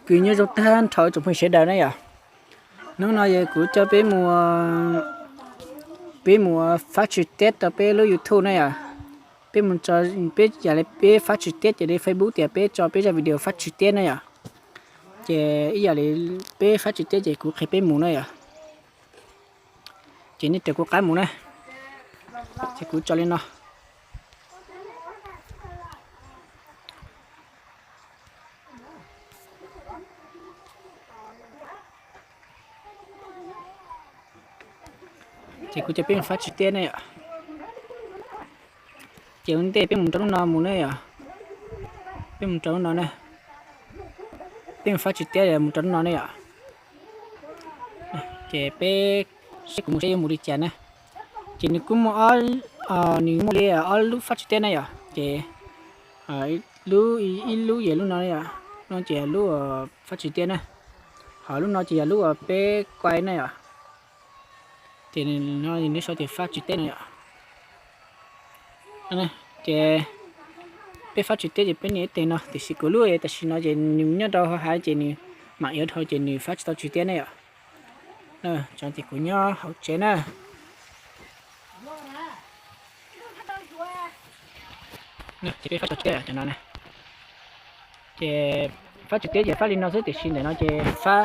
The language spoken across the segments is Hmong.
Kws nyob zoo tag nrho tsoom phooj sawv daws na yom. Hnub no yog kuv coj peb mus, peb mus fab tswv teb rau peb lub YouTube na yom. Peb mus, peb yam li peb fab tswv teb ces li Facebook tias peb tso peb zaj video fab tswv teb na yom. Ces ib yam li peb fab tswv teb ces kuv qhia peb mus na yom. Ces nej raws kuv qab mus na. Ces kuv tso li no. Ces kuv coj peb mus fab tswv teb na yom. Ces ua ntej peb mus rau lub no mus na yom. Peb mus rau lub no na. Peb mus fab tswv teb mus rau lub no ne yom. Ces peb saib kuv mus saib yuav mus li cas na. Ces nws kuj muaj, nws muaj li ob lub fab tswv teb na yom. Ces lub, ib lub yog lub no yom, no ces lub fab tswv teb na. Ho lub no ces yog lub uas peb kuaj na yom. Ces no nws sau tias fab tswv teb no yom. Ces peb fab tswv teb ces peb nias ib teg no, tiam sis kuv lub tam sim no ces nws nyob rau hauv hav ces nws mam yuav dhau ces nws fab tsis tau tswv teb ne yom. Ces kuv nyob hauv tsev na. Ces peb fab tsis tau tswv teb no. Ces fab tswv teb ces fab li no xwb, tiam sis ntawm no ces fab,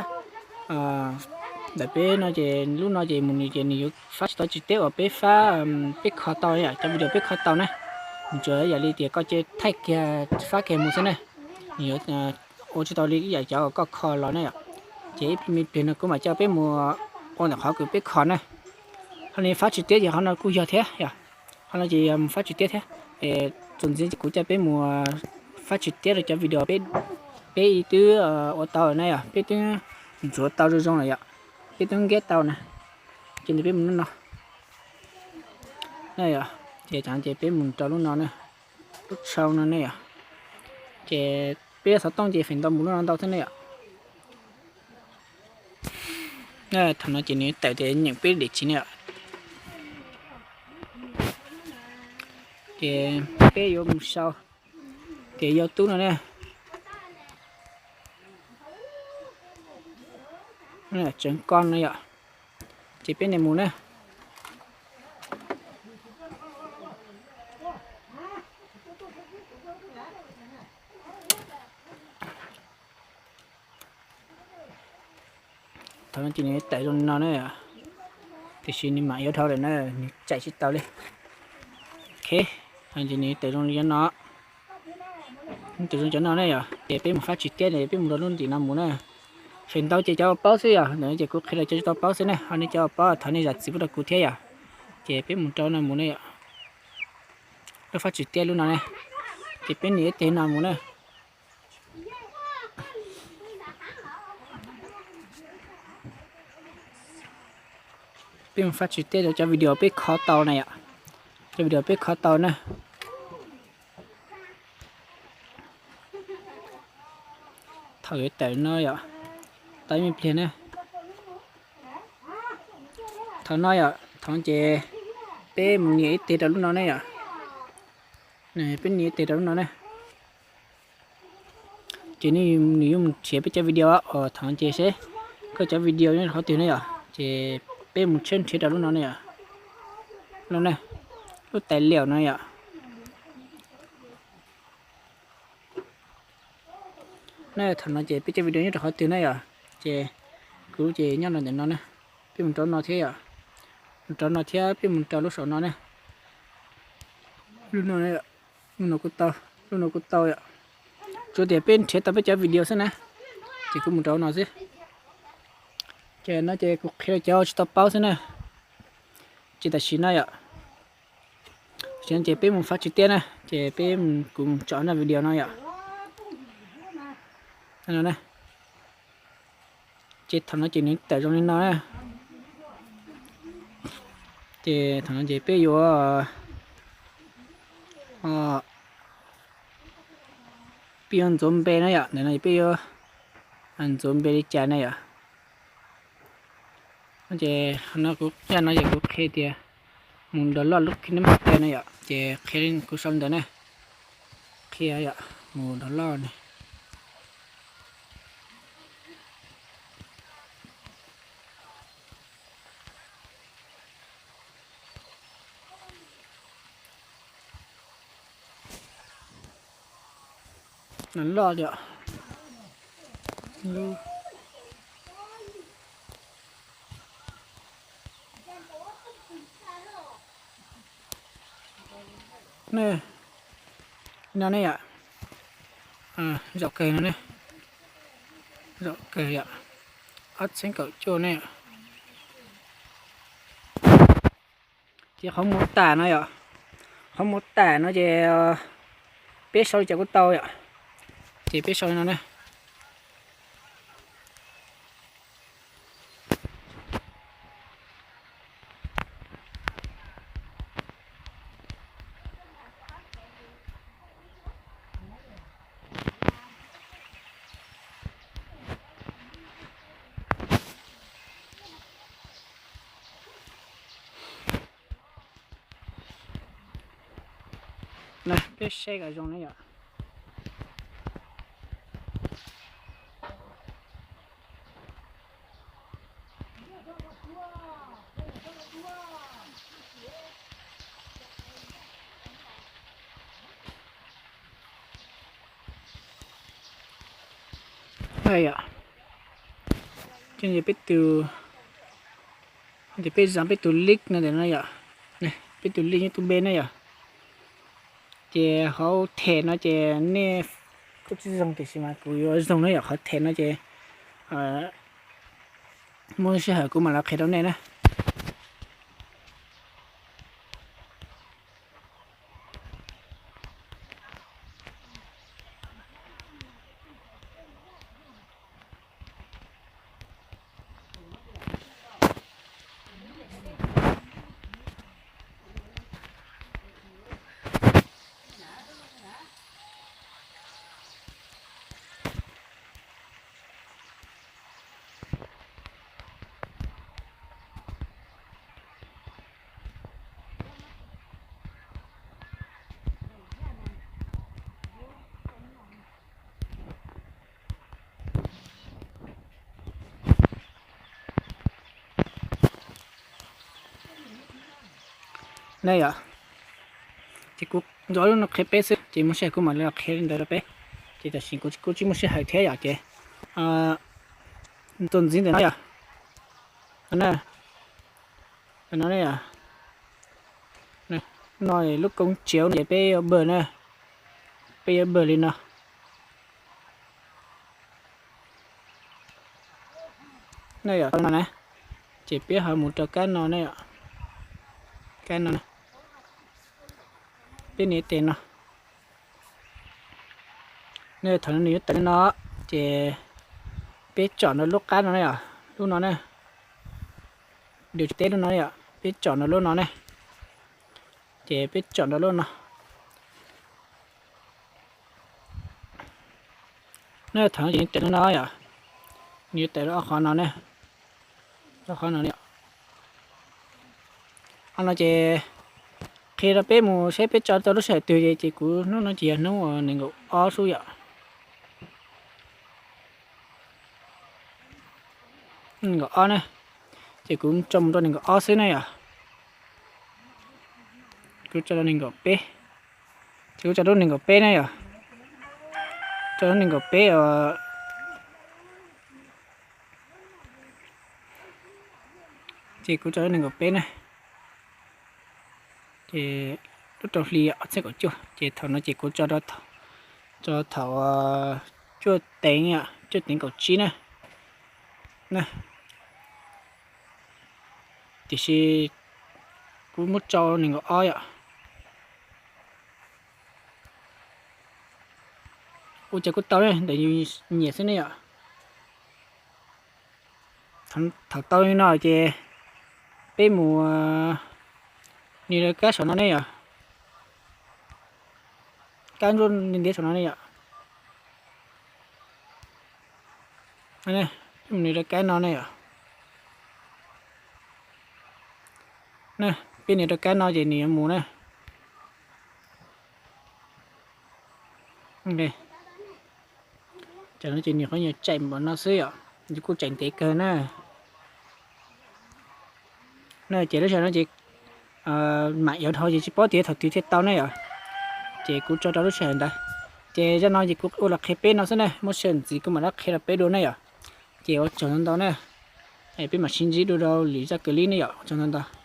ntawm peb no ces lub no ces mus nws ces nws yuav fab tsis tau tswv teb uas peb fab, peb kho tau yom, cov video peb kho tau na. Nws tsuas yam li tias koj cia thaij kiag fab kiag mus xwb na. Nws yuav ua tsis tau li ib yam cov uas koj kho los na yom. Ces ib me pliag no kuv mam coj peb mus ua ntawm qhov kws peb kho na. Ho li fab tswv teb ces qhov no kuj yog thiab yom. Qhov no ces yog mus fab tswv teb thiab. Txuas ntxiv ces kuv coj peb mus fab tswv teb rau cov video peb twb ua tau na yom, peb twb ntxuav tau zoo zoo lawm yom, peb twb nkeb tau na. Ces nws peb mus lub no na yom, ces ces peb mus rau lub no na, lub tsau no ne yom. Ces peb xov tooj ces feem ntau mus lub no ntau thiab ne yom. Thaum no ces nws tawm tias nyeem peb daim txiv ne yom. Ces peb yuav mus sau tias yog tub no ne, tseev ko no yom. Ces peb nias mus na. Thaum no ces nws tawm zoo li no na, tiam sis nws mam yuav dhau lawm na, nws tsaim tsis tau li. Ok, ces nws tawm zoo li no, tawm zoo cov no na yom, ces peb mus fab tswv teb, peb mus rau lub ntim no mus na. Feem ntau ces cov paub xwb yom, ntawm no ces kuv qhia rau cov tsis tau paub xwb na, ho nej cov paub thov nej zam txim pub rau kuv thiab yom. Ces peb mus rau no mus na yom, lub fab tswv teb lub no na, ces peb nias ib teg no mus na. Peb mus fab tswv teb rau cov video peb kho tau na yom, cov video peb kho tau na. Thaum yuav tawm no yom, tau ib me pliag na. Thaum no yom, thaum ces peb mus nias ib teg rau lub no ne yom, peb nias ib teg rau lub no ne. Ces nws yuav mus nrhiav peb cov video os, thaum ces seb koj cov video nyob qhov twg ne yom, ces peb mus tshawb nrhiav rau lub no ne yom, no ne, lub tài liệu no yom. Na thaum no ces peb cov video nyob rau qhov twg na yom, ces kuv ces nyob rau ntawm no na, peb mus rau no thiab yom, mus rau no thiab peb mus rau lub saum no na, lub no, lub no kuj tau, lub no kuj tau yom, tsuas tias peb nrhiav tau peb cov video xwb na, ces kuv mus rau no xwb. Ces no ces kuv qhia rau cov tsis tau paub xwb na, ces tam sim no yom, ces peb mus fab tswv teb na, ces peb, kuv mus tso naj video no yom. Ces thaum no ces nws tawm zoo li no na. Ces thaum no ces peb yuav, peb yuav ntxuav npe na yom, ntawm no peb yuav ntxuav npe li cas na yom. Ces no kuv, yam no ces kuv qhia tias mus download lub KineMaster no yom, ces qhia kuv sau ntawd na, qhia yom, mus download na. Loj li. No ne yom, zaum kawg no ne, zaum kawg yom, ob txhiab kaum cuaj ne. Ces qhov muag tam no yom, qhov muag tam no ces peb sau li cas kuj tau yom. Ces peb sau li no ne. Peb saib kom zoo ne yom. Yom, ces peb tus, ces peb zam peb tus link no ntawm no yom, peb tus link nyob tus npe ne yom. Ces hauv them no ces nej kuj tsis zoo tiam sis mas kuv yuav zoo ne yom, qhov them no ces muaj sij hawm kuv mam los qhia rau nej na. Ne yom, ces kuv ntxuav lub no qhia peb xwb ces muaj sij hawm kuv mam li los qhia li ntawd rau peb. Ces tam sim kuv kuj tsis muaj sij hawm thiab yom, ces txuas ntxiv ntawm no yom. No ne, no lub koob tsiav no ces peb yuav npawg na, peb yuav npawg li no. Ne yom, tau no na, ces peb ho mus rau kab no ne yom, kab no, peb nias tes no. Ne thaum no nws yuav tawm li no, ces peb tsom nrog lub qab no ne yom, lub no ne, điều chỉnh test lub no ne yom, peb tsom nrog lub no ne, ces peb tsom nrog lub no. Ne thaum no ces nws tawm li no yom, nws yuav tawm ob qhov no ne, ob qhov no ne. Qhov no ces qhia rau peb mus saib peb tso tau lub sij hawm twg ces, ces kuv hnub no ces yog hnub uas nees nkaum ob xwb yom. Nees nkaum ob ne, ces kuv tso mus rau nees nkaum ob xwb ne yom. Kuv tso rau nees nkaum peb, ces kuv tso rau nees nkaum peb ne yom. Tso rau nees nkaum peb os. Ces kuv tso rau nees nkaum peb ne. Ces lub rau hli ob txhiab kaum cuaj, ces thaum no ces kuv tso, tso thaum cuaj teev, cuaj teev kaum tsib na. Tiam sis kuv muab tso nees nkaum ob yom. Ua cas kuj tau ne, ntawm yus nyiam xwb ne yom. Thaum tau li no ces peb mus nias rau kab saum no ne yom. Kab ntsuab ntiav saum no ne yom. Peb mus nias rau kab no ne yom. Peb nias rau kab no ces nws yuav mus na. Tam no ces nws qhov nyuag tsaim npaum no xwb yom, nws kuj tsaim ntev kawg na. Na ces lub sij hawm no ces mam yuav dhau ces tsis paub tias thaum twg thiaj tau ne yom. Ces kuv tso rau lub sij hawm ntawd, Ces zaj no ces kuv ua los qhia peb no xwb ne, muaj sij hawm ntxiv kuv mam rov qhia rau peb dua ne yom. Ces ua tsaug ntau ntau na, peb mam sib ntsib dua rau lwm zaj clip ne yom, ua tsaug ntau ntau.